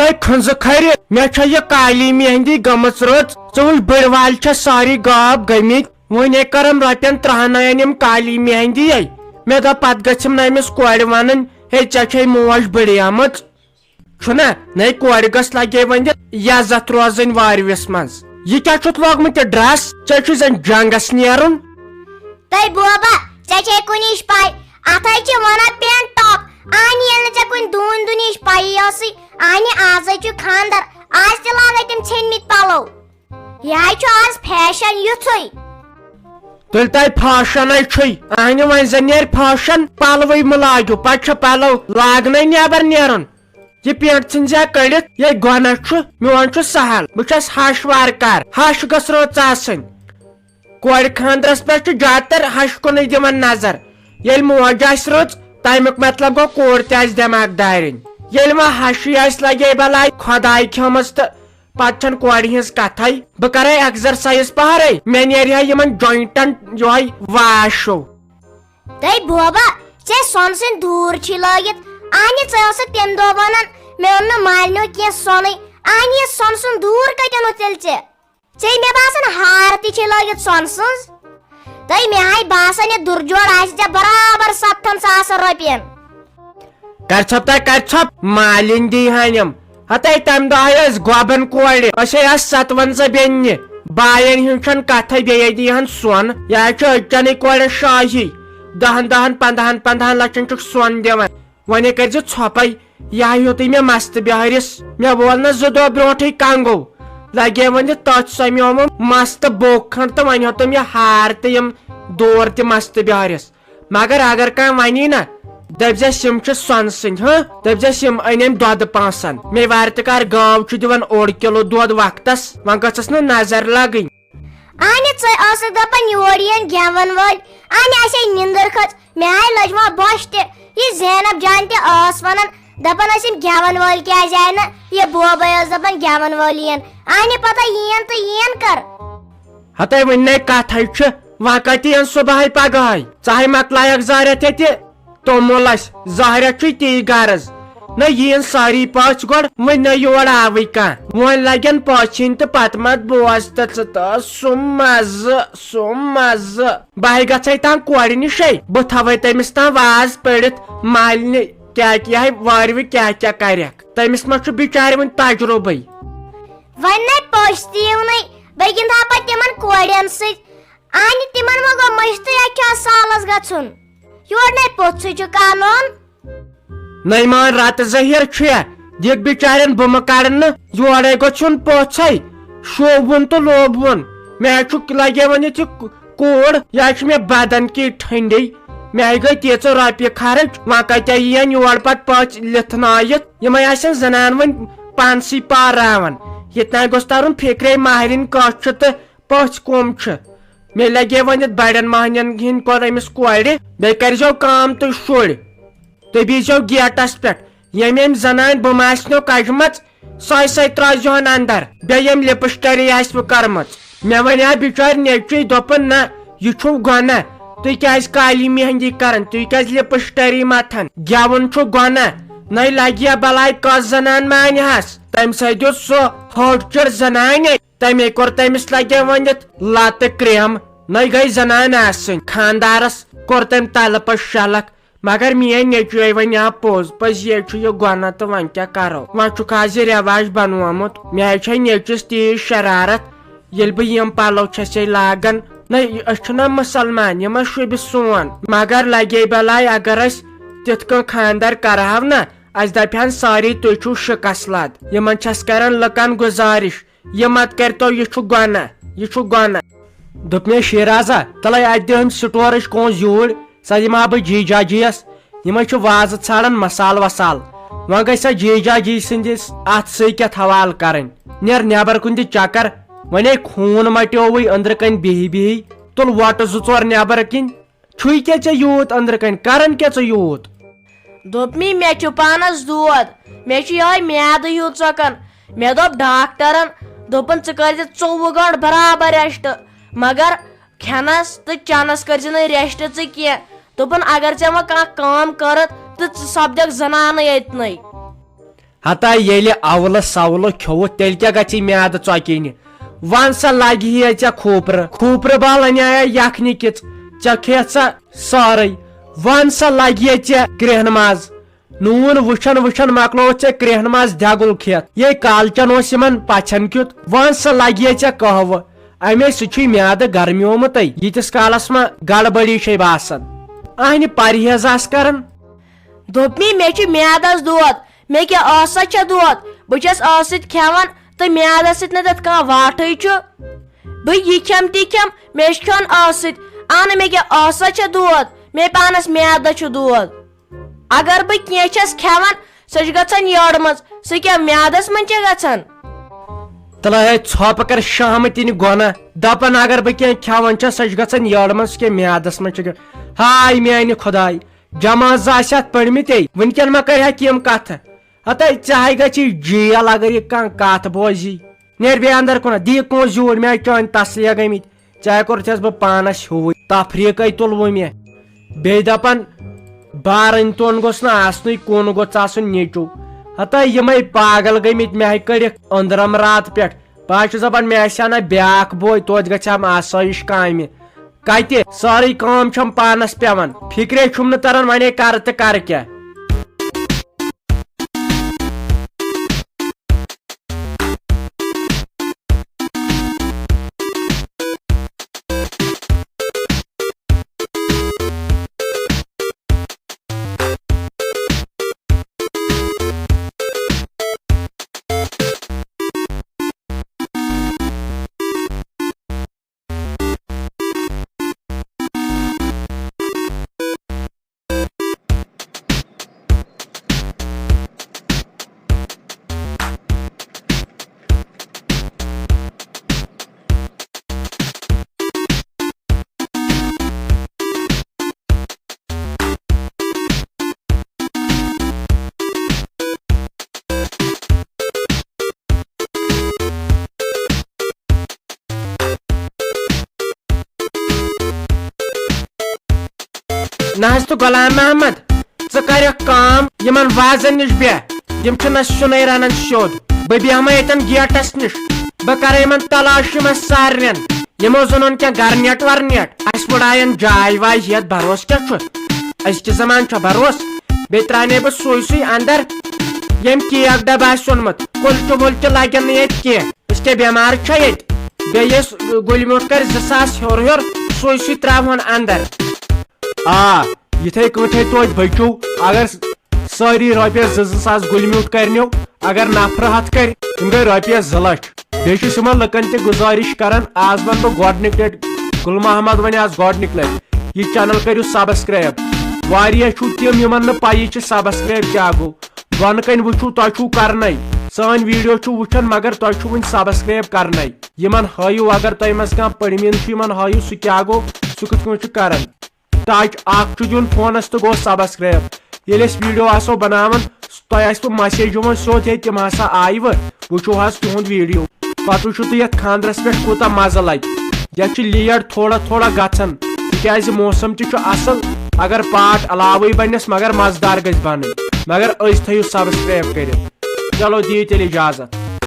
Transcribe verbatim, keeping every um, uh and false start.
ہے کھنزٕ کھرِ، مےٚ چھےٚ یہِ کالی مہندی گٔمٕژ رٕژ۔ ژٕ وٕچھ، بٔڑۍ والہِ چھےٚ سٲری غٲب گٔمٕتۍ۔ وۄنۍ ہے کٔرٕم رۄپین ترٛہن ناین یِم کالی مہندی۔ مےٚ دوٚپ، پتہٕ گٔژھِم نہٕ أمِس کورِ ونٕنۍ، ہے، ژےٚ چھے موج بٔڑیمٕژ۔ چھُنا، نَے کورِ گٔژھ لگے وۄنۍ عزت روزٕنۍ وارِوِس منٛز۔ یہِ کیٛاہ چھُتھ لوگمُت یہِ dress؟ ژےٚ چھُے زن جنگس نیرُن۔ تہٕ بوبا، ژےٚ چھے کُنِچ پَے، اَتھ ہے چھِ وَنان pant top۔ اَہنہِ، ییٚلہِ نہٕ ژےٚ کُنہِ دوٗنۍ دُنہِچ پَیی ٲسٕے، اَہنہِ، آزَے چھُ خانٛدر، آز تہِ لاگَے تِم ژھیٚنمٕتۍ پَلو۔ یہِ ہے چھُ آز fashion یُتھُے۔ تیٚلہِ تۄہہِ fashionٕے چھُے، اَہنہِ، وۄنۍ زَن نیرِ fashion، پَلوٕے مہٕ لاگِو، پَتہٕ چھُ پَلو لاگنَے نٮ۪بر نیرُن۔ یہِ pant ژھٕنزِ ہا کٔڑِتھ، یے گۄناہ چھُ، میون چھُ سہل۔ بہٕ چھَس ہَش وارٕ کار، ہَش گٔژھ رٕژ آسٕنۍ۔ کورِ خانٛدرس پٮ۪ٹھ چھُ زیادٕ تر ہَشہِ کُنُے دِوان نظر۔ ییٚلہِ موج آسہِ رٕژ، تَمیُک مطلب گوٚو کوٗر تہِ آسہِ دٮ۪ماغ دارِنۍ۔ ییٚلہِ وۄنۍ ہَشٕے آسہِ لگے بلاے خۄداے کھیوٚمٕژ تہٕ پتہٕ چھَنہٕ کورِ ہٕنٛز کتھے۔ بہٕ کرے exercise پہرے، مےٚ نیرِ ہا یِمن jointن یِہوٚے واش ہیوٗ۔ تہٕ بوبا، ژےٚ سۄنہٕ سٕنٛدۍ دوٗر چھی لٲگِتھ۔ اہنہِ، ژٕ ٲسٕکھ تَمہِ دۄہ وَنان، مےٚ اوٚن نہٕ مالِنیو کینٛہہ سۄنٕے۔ اہنہِ، یہِ سۄنہٕ سُنٛد دوٗر کَتٮ۪ن اوٚن تیٚلہِ ژےٚ؟ ژےٚ مےٚ باسان ہار تہِ چھے لٲگِتھ سۄنہٕ سٕنٛز۔ تہٕ مےٚ ہاے باسان، یہِ دُرجوڑ آسہِ ژےٚ برابر ستتھن ساسن رۄپین۔ کر ژھۄپ تہ کر ژھۄپ، مالِنۍ دی ہانٮ۪م۔ ہتے تمہِ دۄہ ٲسۍ گۄبن کورِ، أسۍ ہے آسہٕ ستونزہ بیٚنہِ۔ باین ہٕنٛز چھنہٕ کتھے، بیٚیے دی ہن سۄن۔ یا چھُ أزچنٕے کورٮ۪ن شاہی، دہن دہن پندہن پندہن لچھن چھُکھ سۄن دِوان۔ وۄنۍ کٔرۍ زِ ژھۄپے، یہِ ہا ہیوٚتُے مےٚ مستہٕ بیہٲرِس۔ مےٚ وول نہٕ زٕ دۄہ برونٹھٕے کنگو۔ لگے وۄنۍ تٔتھۍ سمیومُت مستہٕ بوٚک کھنڈ تہٕ وۄنۍ ہیوٚتُم یہِ ہار تہٕ یِم دور تہِ مستہٕ بیہٲرِس۔ مگر اگر کانٛہہ ونی نہ، دٔپۍ زٮ۪س یِم چھِ سۄنہٕ سٕنٛدۍ، ہہ؟ دٔپۍ زٮ۪س یِم أنۍ أمۍ دۄدٕ پونٛسن۔ مے وارِ تہٕ کر گٲو چھُ دِوان اوٚڑ کِلوٗ دۄد وقتس، وۄنۍ گٔژھٕس نہٕ نظر لگٕنۍ۔ اہنہِ، ژٕ ٲسٕکھ دپان یور یِن گٮ۪ون وٲلۍ۔ اہنہِ، اسے نِندٕر کھٔژ۔ مےٚ آے لٔج وۄنۍ بۄچھ تہِ۔ یہِ زینب جان تہِ ٲس ونان، دپان ٲسِم گٮ۪ون وٲلۍ کیازِ آے نہٕ؟ یہِ بوبے ٲس دپان گٮ۪ون وٲلۍ یِن۔ اہنہِ، پتہ یِین تہٕ یِین کر۔ ہتے وٕنہِ نے کتھے چھِ، وۄنۍ کتہِ یِن صبحے پگہے؟ ژٕ ہے مۄکلایکھ زہرٮ۪تھ ییٚتہِ توٚمُل اسہِ، زہرٮ۪تھ چھُے تی غرض۔ نہ یِیِن سٲری پٔژھۍ گۄڈٕ، وٕنہِ نہ یور آوٕے کانٛہہ۔ وۄنۍ لگن پٔژھۍ یِنۍ تہٕ پتہٕ مت بوز تہٕ ژٕ تہٕ سُہ مزٕ، سُہ مزٕ۔ بہٕ ہے گژھے تام کورِ نِشے، بہٕ تھاوے تٔمِس تام واز پٔرِتھ، مالنہِ کیٛاہ کیٛاہ وارِ وِ کیٛاہ کیٛاہ کرٮ۪کھ۔ تٔمِس ما چھُ بِچارِ وُنہِ تجرُبے؟ وۄنۍ نے پٔژھۍ تہِ یِونٕے، بہٕ گِنٛدٕ ہا پتہٕ تِمن کورٮ۪ن سۭتۍ۔ اہنہِ، تِمن ما گوٚو مٔشتٕے، اَتہِ چھُ آز سالس گژھُن۔ یور نے پوٚژھُے چھُ کانُن۔ نعمان رتہٕ زہیر چھُیا؟ دِکھ بِچارٮ۪ن بُمہٕ کڑنہٕ، یورے گوٚژھ یُن پوٚژھے۔ شوٗبوُن تہٕ لوبوُن۔ مےٚ چھُ لگے وۄنۍ یہِ کوٗر، یہِ چھُ مےٚ بدن کی ٹھنڈی۔ مےٚ گٔے تیٖژٕ رۄپیہِ خرٕچ، وۄنۍ کتہِ یِین یور پتہٕ پٔژھۍ لِتھنٲیِتھ؟ یِمے آسن زنان وۄنۍ پانسٕے پاراوان۔ ییٚتہِ ناے گوٚژھ ترُن فکرے ماہرِنۍ کۄس چھِ تہٕ پٔژھۍ کۄم چھِ۔ مےٚ لگے وۄنۍ یتھ بڑٮ۪ن مہنین ہٕنٛدۍ کھۄتہٕ أمِس کورِ۔ بیٚیہِ کٔرۍزیو کٲم تُہۍ شُرۍ۔ تُہۍ بیٖزیو گیٹس پٮ۪ٹھ۔ ییٚمۍ ییٚمۍ زنانہِ بُمہٕ آسنو کجمژ، سۄے سۄے ترٛٲوزِہون اندر۔ بیٚیہِ ییٚمۍ لپسٹری آسِوٕ کٔرمٕژ۔ مےٚ ونیٛاو بچارِ نیٚچوی، دوٚپُن، نہ، یہِ چھُو گۄناہ۔ تُہۍ کیٛازِ کالی مہندی کران؟ تُہۍ کیٛازِ لپسٹری متھان؟ گٮ۪وُن چھُ گۄناہ۔ نَے لگہِ ہا بلاے کۄس زنان مانہِ ہس؟ تمہِ سۭتۍ دیُت سُہ ہوٚٹ چِر زنانے۔ تمے کوٚر تٔمِس لگے ؤنِتھ لتہٕ کرٛیمہٕ۔ نَے گٔے زنان آسٕنۍ۔ خاندارس کوٚر تٔمۍ تلہٕ پتہٕ شلکھ۔ مگر میٲنۍ نیٚچوے ونیٛاو پوٚز پزی، یے چھُ یہِ گۄناہ تہٕ وۄنۍ کیٛاہ کرو؟ وۄنۍ چھُکھ آز یہِ رٮ۪واج بنوومُت۔ مےٚ چھے نیٚچوِس تیٖژ شرارت، ییٚلہِ بہٕ یِم پلو چھسے لاگان۔ نَے، أسۍ چھِنہ مسلمان، یہِ ما شوٗبہِ سون؟ مگر لگے بلاے اگر أسۍ تِتھ کٔنۍ خاندر کرہو نہ، اسہِ دپہِ ہن سٲری، تُہۍ چھِو شکست لد۔ یِمن چھس کران لُکن گُزارش، یہِ مت کٔرۍتو، یہِ چھُ گۄناہ، یہِ چھُ گۄناہ۔ دوٚپ مےٚ، شیرازا، تَلَے اَتہِ دِ أمۍ سٹورٕچ کونٛز یوٗرۍ، سۄ دِمہٕ ہا بہٕ جی جاجیَس۔ یِمَے چھِ وازٕ ژھانٛڈان مسالہٕ وسالہٕ۔ وۄنۍ گژھِ سۄ جی جاجی سٕنٛدِس اَتھ سۭتۍ کیٛاہ حوالہٕ کَرٕنۍ۔ نیر نٮ۪بر کُن دِ چکر، وۄنۍ ہے خوٗن مَٹیووُے أنٛدرٕ کَنۍ بِہِی بِہِی۔ تُل وۄٹہٕ زٕ ژور نٮ۪بر کِنۍ۔ چھُے کیٛاہ ژےٚ یوٗت أنٛدرٕ کَنۍ؟ کَران کیٛاہ ژٕ یوٗت؟ دوٚپمی، مےٚ چھُ پانس دود، مےٚ چھُ یِہوٚے میادٕ ہیوٗ ژۄکان۔ مےٚ دوٚپ ڈاکٹرن، دوٚپُن، ژٕ کٔرۍ زِ ژوٚوُہ گٲنٛٹہٕ برابر rest، مگر کھٮ۪نس تہٕ چٮ۪نس کٔرۍ زِ نہٕ rest ژٕ کینٛہہ۔ دوٚپُن، اگر ژےٚ وۄنۍ کانٛہہ کٲم کٔرٕتھ تہٕ ژٕ سپدکھ زنانہٕ ییٚتنٕے۔ ہتا ییٚلہِ اولہٕ سولہٕ کھیوٚوُتھ، تیٚلہِ کیٛاہ گژھی میادٕ ژۄکینہِ؟ وَن سا، لگہِ ہے ژےٚ کھوٗپرٕ؟ کھوٗپرٕ بال اَنیٛایا یَکھنہِ کِژ؟ ژےٚ کھیٚیَتھ سا سٲرٕے۔ وَن سا، لگہِ ہے ژےٚ کرٛیٚہنہٕ ماز؟ نوٗن وٕچھان وٕچھان مۄکلووُتھ ژےٚ کرٛیٚہنہٕ ماز دٮ۪گُل کھٮ۪تھ۔ یے کالچن اوس یِمن پَژھٮ۪ن کیُتھ۔ وَن سا، لگہِ ہے ژےٚ قہوٕ؟ اَمے سۭتۍ چھُے میادٕ گرمیومُتٕے۔ ییٖتِس کالس ما گڑبڑی چھے باسان؟ اہنہِ پرہیز آس کران۔ دوٚپمی، مےٚ چھُ میادس دود، مےٚ کیٛاہ ٲسہ چھےٚ دود؟ بہٕ چھَس ٲسہٕ سۭتۍ کھٮ۪وان تہٕ میادس سۭتۍ نہٕ تَتھ کانٛہہ واٹھٕے چھُ۔ بہٕ یہِ کھٮ۪م تہِ کھٮ۪م، مےٚ چھُ کھیوٚن ٲسہٕ سۭتۍ۔ اہنہٕ، مےٚ کیٛاہ ٲسہ چھےٚ دود؟ مےٚ پانس میادس چھُ دود۔ اگر بہٕ کینٛہہ چھَس کھٮ۪وان، سۄ چھِ گژھان یٔڈ منٛز۔ سُہ کیٛاہ میادس منٛز چھےٚ گژھان؟ تلے ہے ژھۄپہٕ کر شہمہٕ تہِ نہِ گۄناہ۔ دپان اگر بہٕ کینٛہہ کھٮ۪وان چھَس، سۄ چھِ گژھان یٔڈ منٛز، سُہ کیٛاہ میادس منٛز چھِ گژھان؟ ہاے میانہِ خداے، جماعت زٕ آسہِ اتھ پٔرمٕتۍ، وٕنکٮ۪ن ما کرِ ہا کہِ یِم کتھٕ؟ ہتے ژےٚ ہاے گژھی جیل اگر یہِ کانٛہہ کتھ بوزی۔ نیر بیٚیہِ اندر کُن، دِ یہِ کٲنٛسہِ زیوٗٹھ، مےٚ آے چٲنۍ تسلیہ گٔمٕتۍ۔ ژےٚ کوٚرتھس بہٕ پانس ہیوٗوٕے، تفریٖقے تُلوٕ مےٚ۔ بیٚیہِ دپان، بارٕنۍ تون گوٚژھ نہٕ آسنُے، کُن گوٚژھ آسُن نیٚچو۔ ہتا یِمے پاگل گٔمٕتۍ، مےٚ ہے کٔڑِکھ أنٛدرم راتہٕ پٮ۪ٹھ۔ بہٕ حظ چھُس دپان، مےٚ آسہِ ہا نہ بیٛاکھ بوے، توتہِ گژھِ ہم آسٲیِش کامہِ۔ کتہِ؟ سٲرٕے کٲم چھم پانس پٮ۪وان، فکرے چھُم نہٕ تران وۄنۍ ہے کرٕ تہٕ کرٕ کیٛاہ۔ نہ حظ تہٕ غلام محمد، ژٕ کَرٮ۪کھ کٲم، یِمن وازن نِش بیٚہہ، یِم چھِنہٕ اَسہِ سیُنٕے رَنان سیوٚد۔ بہٕ بیٚہمَے ییٚتٮ۪ن گیٹَس نِش، بہٕ کَرٕ یِمن تلاشی یِمن سارنٮ۪ن۔ یِمو زَن اوٚن کینٛہہ گرنیٹ ورنیٹ، اَسہِ وٕڑایَن جاے واے ہٮ۪تھ، بروسہٕ کیٛاہ چھُ؟ أزکہِ زمانہٕ چھا بروسہٕ؟ بیٚیہِ ترٛاونے بہٕ سُے سُے اندر، ییٚمۍ کیک ڈبہٕ آسہِ اوٚنمُت، کُلچہِ وُلچہِ لگن نہٕ ییٚتہِ کینٛہہ۔ أسۍ کیٛاہ بٮ۪مار چھا ییٚتہِ؟ بیٚیہِ یُس گُلۍ میوٗٹھ کرِ زٕ ساس ہیوٚر ہیوٚر، سُے سُے ترٛاوہون اندر۔ آ، یِتھے کٲٹھۍ توتہِ بٔچِو، اگر سٲری رۄپیس زٕ زٕ ساس گُلۍ میوٗٹھ کرنیو، اگر نفرٕ ہتھ کرِ، تِم گٔے رۄپیس زٕ لچھ۔ بیٚیہِ چھُس یِمن لُکن تہِ گُزٲرِش کران، آز ونہٕ بہٕ گۄڈٕنِکۍ لٹہِ، گُل محمد ونہِ آز گۄڈٕنِکۍ لٹہِ، یہِ چینل کٔرِو سبسکرایب۔ واریاہ چھِو تِم، یِمن نہٕ پَیی چھِ سبسکرایب کیٛاہ گوٚو۔ بۄنہٕ کنہِ وٕچھِو، تۄہہِ چھُو کرنَے۔ سٲنۍ ویڈیو چھِو وٕچھان، مگر تۄہہِ چھُو وٕنہِ سبسکرایب کرنَے۔ یِمن ہٲیِو، اگر تۄہہِ منٛز کانٛہہ پٔڑمِن چھُ، یِمن ہٲیِو سُہ کیٛاہ گوٚو، سُہ کِتھ کٔنۍ چھُ کران۔ ٹچ اکھ چھُ دیُن فونس تہٕ گوٚو سبسکرایب۔ ییٚلہِ أسۍ ویڈیو آسو بناوان، تۄہہِ آسِوٕ مسیج یِوان سیوٚد، ہے تِم ہسا آیہِ وٕ، وٕچھِو حظ تِہُنٛد ویڈیو۔ پتہٕ وٕچھِو تُہۍ یتھ خانٛدرس پٮ۪ٹھ کوٗتاہ مزٕ لگہِ۔ یتھ چھُ لیٹ تھوڑا تھوڑا گژھان، تِکیازِ موسم تہِ چھُ اصل۔ اگر پاٹ علاوٕے بنٮ۪س، مگر مزٕدار گژھِ بنٕنۍ۔ مگر أزۍ تھٲیِو سبسکرایب کٔرِتھ۔ چلو، دِیِو تیٚلہِ اجازت۔